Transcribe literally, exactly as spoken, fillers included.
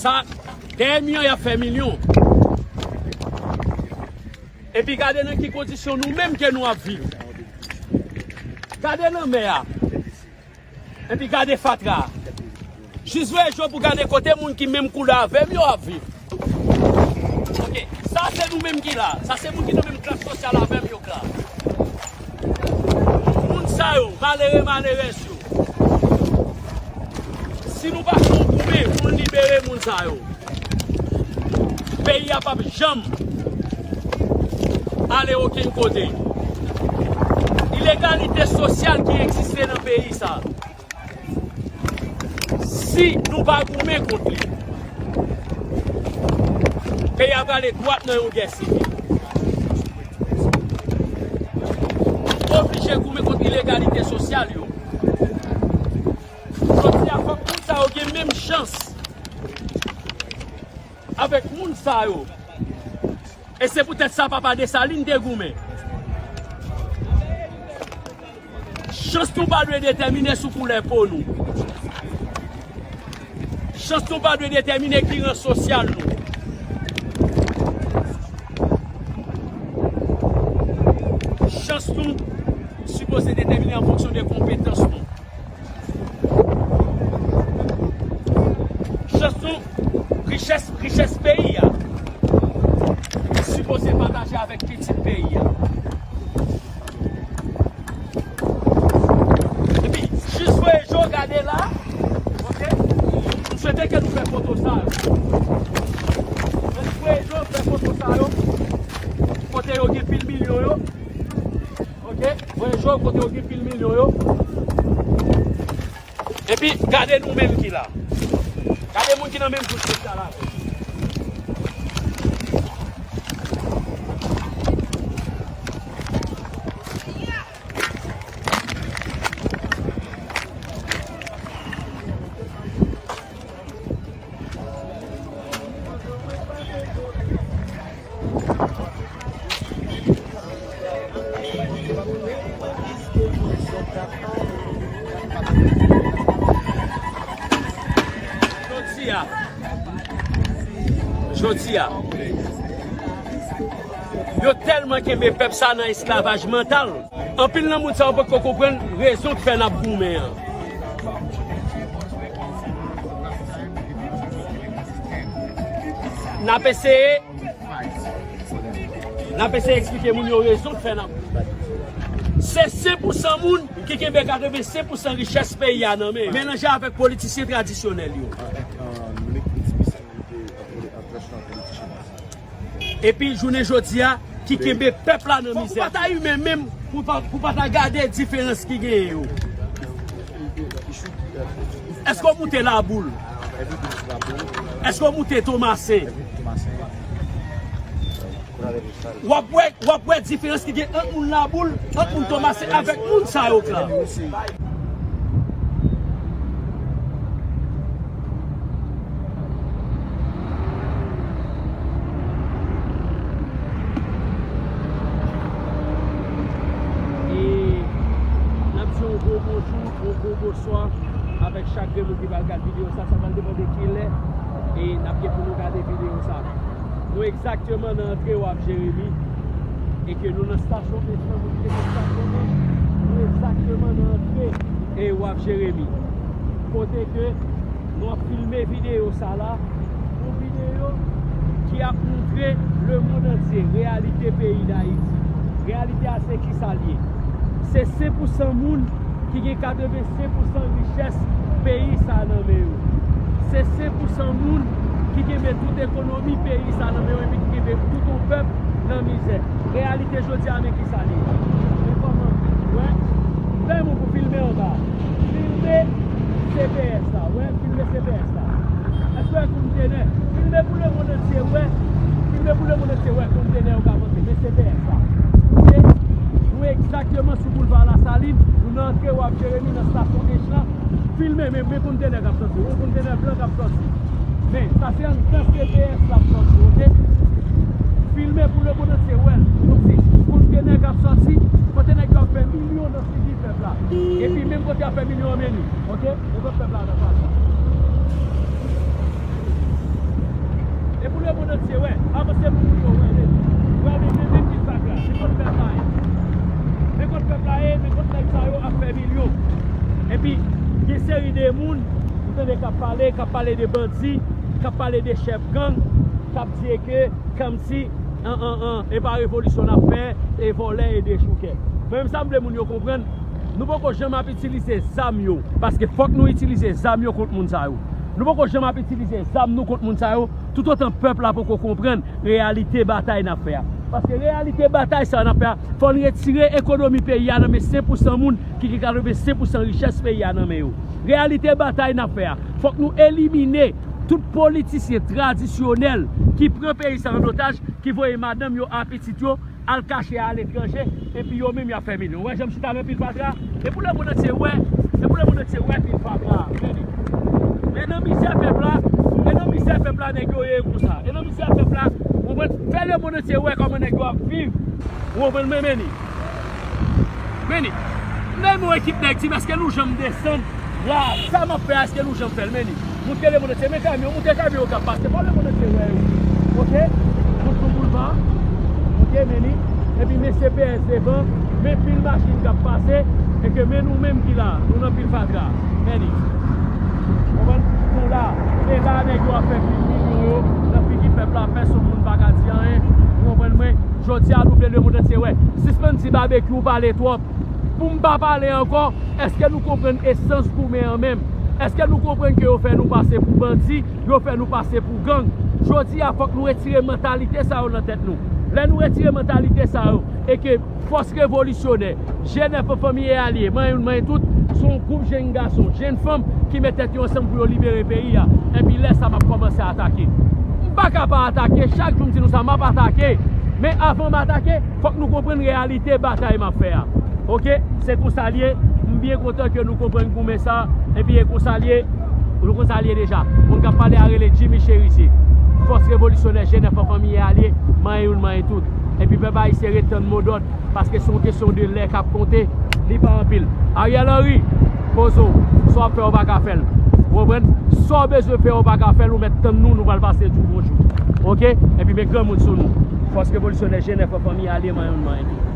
Sa, dèyè mi an, y ap fè milyon. Epi gade nan ki kondisyon nou menm ke nou ap viv. Gade lanmè a. Epi gade fatra a. Jis voye je w pou gade kote moun ki menm koulè avè m yo ap viv. Ok, sa se nou menm ki la. Sa se moun ki nan menm klas sosyal avè m yo k la. Moun sa yo, malere, malerèz yo. Si nou pa fè yon goumen pou n libere moun sa yo, peyi a p ap janm ale okenn kote. Inegalite sosyal ki egziste nan peyi sa, si nou pa goumen kont li, peyi a prale dwat nan yon gè sivil. Nou oblije goumen kont inegalite sosyal yo. Jodi a, fòk moun sa yo gen menm chans avèk moun sa yo. E se poutèt sa Papa Desalin te goumen. Chans nou pa dwe detèmine sou koulè po nou. Chans nou pa dwe detèmine ki ran sosyal nou. Chans nou sipoze detèmine an fonksyon de konpetans nou. Chans nou, richès, richès peyi a, sipoze pataje avèk pitit peyi a. Epi, jis voye je w gade la, ok? M swete ke nou fè foto sa yo. Jis voye je w fè foto sa yo. Kote yo gen pil milyon yo. Ok? Voye je w kote yo gen pil milyon yo. Epi, gade nou menm ki la. Gade moun ki nan menm kous sosyal avè m. Jodi a, jodi a, yo tèlman kenbe pèp sa nan esklavaj mantal. Anpil nan moun sa yo poko konprann rezon k fè n ap goumen an. N ap eseye, n ap eseye eksplike moun yo rezon k fè n ap goumen. Se senk pousan moun ki kenbe katrevensenk pousan richès peyi a nan men yo, melanje avèk politisyen tradisyonèl yo. Epi jounen jodi a, ki kenbe pèp la nan mizè. Fòk ou pa ta imen menm, pou pa, pou pa ta gade diferans ki genyen yo. Èske w moute Laboul? Èske w moute Tomasen? W ap wè, w ap wè diferans ki gen ant moun Laboul, ant moun Tomasen avèk moun sa yo k la. E n ap di yon gwo bonjou, yon gwo bonswa avèk chak grenn moun ki pral gade videyo sa. Sa pral depann de kilè e n ap gen pou nou gade videyo sa. Nou egzakteman nan antre Waf Jeremi e ke nou nan stasyon Echanj, moun ki te konn stasyone, nou egzakteman nan antre e Waf Jeremi. Kote ke nou ap filme videyo sa la, yon videyo ki ap montre lemonn antye reyalite peyi Dayiti. Reyalite a se kisa l ye. Se senk pousan moun ki gen katrevensenk pousan richès peyi sa nan men yo. Se senk pousan moun ki kenbe tout ekonomi peyi sa nan men yo epi ki kenbe tout yon pèp nan mizè. Reyalite jodi a, men kisa l ye. Men kòman, wè, bay moun pou filme anba. Filme C P S la, wè, filme C P S la. Èske w wè kontenè? Filme pou lemonn antye wè. Filme pou lemonn antye wè kontenè yo k avanse. Men C P S la. Ok? Nou egzakteman sou boulva Lasalin. Nou nan antre Waf Jeremi, nan stasyon Echanj. Filme, men, men kontenè k ap sòti. Yon kontenè blan k ap sòti. Men, sa se anndan C P S l ap sòti, ok? Filme pou lemonn antye wè l. Donk, se kontenè k ap sòti, kontenè k ap fè milyon nan figi pèp la. Epi, menm kote y ap fè milyon an, men li, ok? Mwen pèp la nan pase. Avanse pou moun yo wè, men, wè, men, men, men ki fatra, men kot pèp la ye. Men kot pèp la ye, men kot nèg sa yo ap fè milyon. Epi, gen seri de moun, ou tande k ap pale, k ap pale de bandi, k ap pale de chèf gang, k ap di ke, kòmsi, an, an, an, e pa revolisyon n ap fè, e vòlè, e dechoukè. Men menm sa m vle moun yo konprann, nou poko janm ap itilize zam yo, paske fòk nou itilize zam yo kont moun sa yo. Nou poko janm ap itilize zam nou kont moun sa yo, toutotan pèp la poko konprann reyalite batay n ap fè a. Paske reyalite batay sa n ap fè a, fò n retire ekonomi peyi a nan men senk pousan moun ki gen katrevensenk pousan richès peyi a nan men yo. Reyalite batay n ap fè a, fòk nou elimine tout politisyen tradisyonèl ki pran peyi sa an otaj, ki voye madanm yo a pitit yo al kache aletranje, epi yo menm y ap fè milyon. Ou wè jan m chita nan pil fatra? E pou lemonn antye wè, e pou lemonn antye wè pil fatra. Men li. Men nan mizè pèp la, e nan mizè pèp la nèg yo ye konsa. E nan mizè pèp la, ou konprann? Fè lemonn antye wè kòman nèg yo ap viv. Ou konprann? Men, men li. Men li. M ta renmen wè ekip nèg Tim, èske nou janm desann? La, sa m ap fè a, èske nou janm fè l, men li? Montre lemonn antye, men kamyon, montre kamyon yo k ap pase, fò lemonn antye wè yo. Oke? Montre sou boulva. Oke, men li. Epi men C P S devan, men pil machin k ap pase, e ke men nou menm ki la, nou nan pil fatra. Men li. Konprann? Nou la. E la, nèg yo ap fè pil milyon yo nan figi pèp la, pèsonn moun pa ka di anyen. Ou konprann mwen? Jodi a, nou vle lemonn antye wè. Sispann di Babekyou pale twòp. Pou m pa pale ankò, èske nou konprann esans goumen an menm? Èske nou konprann ke yo fè nou pase pou bandi, yo fè nou pase pou gang? Jodi a, fòk nou retire mantalite sa yo nan tèt nou. Lè nou retire mantalite sa yo, e ke fòs revolisyonè, G nèf an fanmi e alye, manyen youn, manyen tout, se yon gwoup jenn gason, jenn fanm ki met tèt yo ansanm pou yo libere peyi a. Epi lè sa m ap kòmanse atake. M pa ka pa atake, chak jou m di nou sa, m ap atake. Men avan m atake, fòk nou konprann reyalite batay m ap fè a. Oke? Se konsa l ye. M byen kontan ke nou konprann goumen sa. Epi e konsa l ye. Nou konn sa l ye deja. Moun k ap pale a rele Jimmy Cherizier. Fòs revolisyonè G nèf an fanmi e alye, manyen youn, manyen tout. Epi pèp ayisyen ret tann modòd, paske se yon kesyon de lè k ap konte, li pa anpil. Ariel Henry, poze w. Sa w ap fè, w pa ka fè l. Ou konprann? Sa w bezwen fè, w pa ka fè l, ou mèt tann nou, nou pral pase di w bonjou. Oke? Epi men granmoun sou nou. Fòs revolisyonè G nèf an fanmi e alye, manyen youn, manyen tout.